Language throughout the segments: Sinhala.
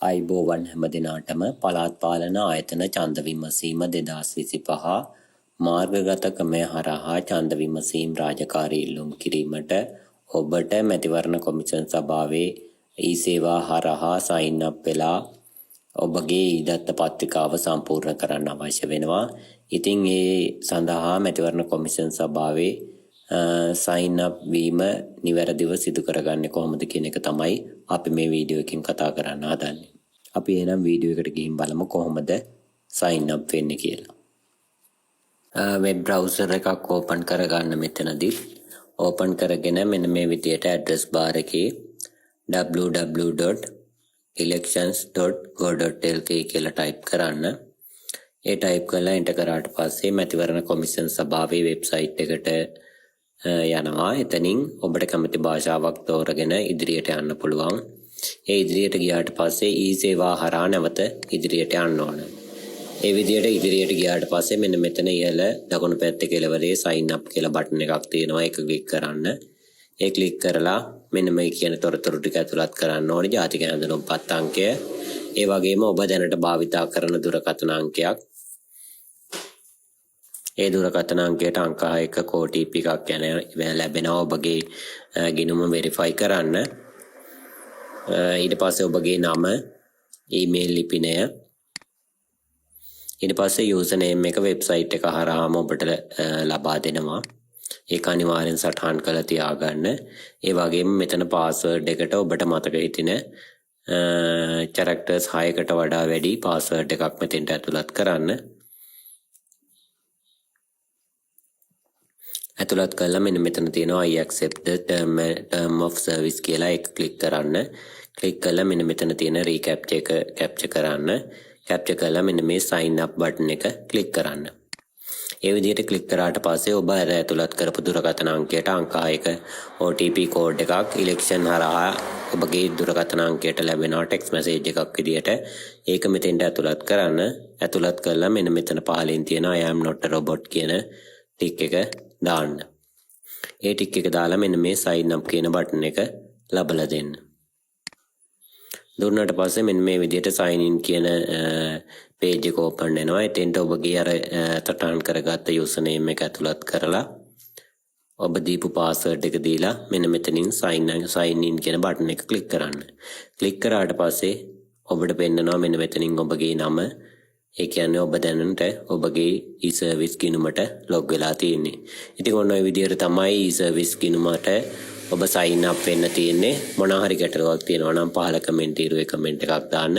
ආයුබෝවන් හැම දෙනාටම. පළාත් පාලන ආයතන ඡන්ද විමසීම 2025 මාර්ගගත ක්‍රමය හරහා ඡන්ද විමසීම් රාජකාරී ඉල්ලුම් කිරීමට ඔබට මැතිවරණ කොමිෂන් සභාවේ ඊ-සේවා හරහා සයින් අප් වෙලා ඔබගේ ඊ-දත්ත පත්‍රිකාව සම්පූර්ණ කරන්න අවශ්‍ය වෙනවා. ඉතින් ඒ සඳහා මැතිවරණ කොමිෂන් සභාවේ සයින් අප් වීම නිවැරදිව සිදු කරගන්නේ කොහොමද කියන එක තමයි අපි මේ වීඩියෝ එකෙන් කතා කරන්න හදන්නේ. අපි එහෙනම් වීඩියෝ එකට ගිහින් බලමු කොහොමද සයින් අප් වෙන්නේ කියලා. වෙබ් බ්‍රවුසර් එකක් ඕපන් කරගන්න. මෙතනදී ඕපන් කරගෙන මෙන්න මේ විදියට ඇඩ්‍රස් බාර් එකේ www.elections.go.lk කියලා ටයිප් කරන්න. ඒ ටයිප් කරලා එන්ටර් කරාට පස්සේ මැතිවරණ කොමිෂන් සභාවේ වෙබ්සයිට් එකට යනවා. එතනින් ඔබට කැමති භාෂාවක් තෝරගෙන ඉදිරියට යන්න පුළුවන්. ඒ ඉදිරියට ගියාට පස්සේ ඊ-සේවා හරහා නැවත ඉදිරියට යන්න ඕන. ඒ විදියට ඉදිරියට ගියාට පස්සේ මෙන්න මෙතන ඉහළ දකුණු පැත්තේ කෙළවරේ sign up කියලා බටන් එකක් තියෙනවා. ඒක ක්ලික් කරන්න. ඒ ක්ලික් කරලා මෙන්න මේ කියන තොරතුරු ටික ඇතුළත් කරන්න ඕනේ. ජාතික හැඳුනුම්පත් අංකය, ඒ වගේම ඔබ දැනට භාවිතා කරන දුරකථන අංකයක්. ඒ දුරකථන අංකයට අංක 6ක OTP එකක් යන ලැබෙනවා ඔබගේ ගිණුම වෙරිෆයි කරන්න. ඊට පස්සේ ඔබගේ නම, ඊමේල් ලිපිනය, ඊට පස්සේ යූසර් නේම් එක වෙබ්සයිට් එක හරහාම ඔබට ලබා දෙනවා. ඒක අනිවාර්යෙන් සටහන් කරලා තියාගන්න. ඒ වගේම මෙතන පාස්වර්ඩ් එකට ඔබට මතක හිටින කැරක්ටර්ස් 6කට වඩා වැඩි පාස්වර්ඩ් එකක් මෙතෙන්ට ඇතුළත් කරන්න. ඇතුළත් කරලා මෙන්න මෙතන තියෙනවා "I accept the term of service" කියලා, ඒක ක්ලික් කරන්න. ක්ලික් කරලා මෙන්න මෙතන තියෙන රීකැප්චර් එක කැප්චර් කරන්න. කැප්චර් කරලා මෙන්න මේ sign up button එක ක්ලික් කරන්න. ඒ විදිහට ක්ලික් කරාට පස්සේ ඔබ අර ඇතුළත් කරපු දුරකථන අංකයට අංක 6ක OTP code එකක් ඉලෙක්ෂන් හරහා ඔබගේ දුරකථන අංකයට ලැබෙනවා ටෙක්ස්ට් මැසේජ් එකක් විදිහට. ඒක මෙතෙන්ට ඇතුළත් කරන්න. ඇතුළත් කරලා මෙන්න මෙතන පහළින් තියෙන "I am not a robot" කියන ටික් එක දාන්න. ඒ ටික් එක දාලා මෙන්න මේ sign up කියන බටන් එක ලබලා දෙන්න. දුන්නාට පස්සේ මෙන්න මේ විදිහට sign in කියන පේජ් එක ඕපන් වෙනවා. එතෙන්ට ඔබගේ අර සටහන් කරගත්ත යූසර් නේම් එක ඇතුළත් කරලා, ඔබ දීපු පාස්වර්ඩ් එක දීලා මෙන්න මෙතනින් sign in කියන බටන් එක ක්ලික් කරන්න. ක්ලික් කරාට පස්සේ ඔබට පෙන්නනවා මෙන්න මෙතනින් ඔබගේ නම. ඒ කියන්නේ ඔබ දැනට ඔබගේ e-service ගිණුමට ලොග් වෙලා තියෙන්නේ. ඉතින් ඔන්න ඔය විදිහට තමයි e-service ගිණුමට ඔබ සයින් අප් වෙන්න තියෙන්නේ. මොන හරි ගැටලුවක් තියෙනවා නම් පහළ කමෙන්ට් තීරුවේ කමෙන්ට් එකක් දාන්න.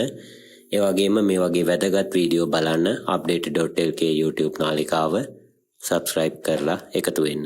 ඒ වගේම මේ වගේ වැදගත් වීඩියෝ බලන්න update.lk YouTube නාලිකාව සබ්ස්ක්‍රයිබ් කරලා එකතු වෙන්න.